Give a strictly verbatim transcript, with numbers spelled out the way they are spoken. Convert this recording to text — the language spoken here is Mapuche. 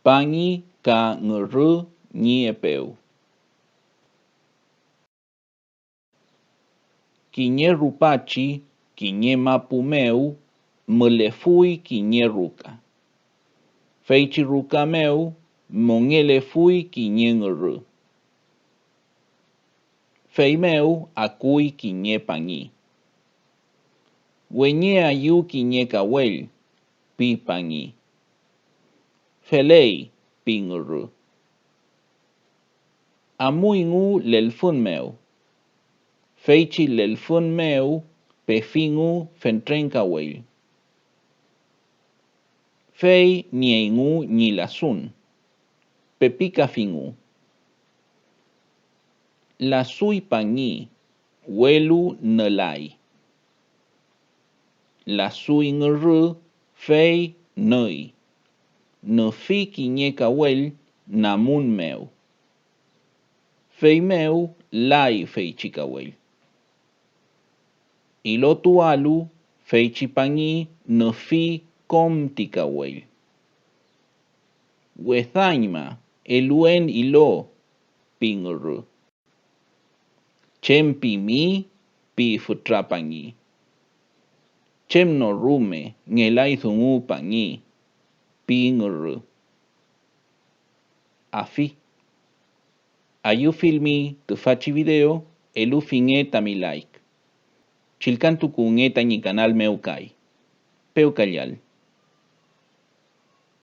Pangi ka ngürü ñi epew. Kiñe rupachi kiñe mapu mew mülefuy kiñe ruka. Feychi ruka mew mongelefuy kiñe ngürü. Feymew akuy kiñe pangi. Weñe ayu kiñe kawell, pi pangi. Feley, pi ngürü. Amuyngu lelfün mew. Feychi lelfün mew pefingu fentren kawell. Fey nieengu ñi lasun, pepikafingu. Lasuy pangi, welu nülay. Lasuy ngürü, fey nüy. Nüfi kiñe kawell namun mew. Feymew lay feychi kawell. Ilotualu feychi pangi nüfi kom ti kawell. Wedañma eluen ilo, pi ngürü. Chem pimi, pi fütra pangi. Chem no rume ngelay dungu pangi, pi ngürü. Afi. Ayüfilmi tüfachi video, elufinge tami like. Chillkantukunge tañi kanal mew kay. Pewkallal.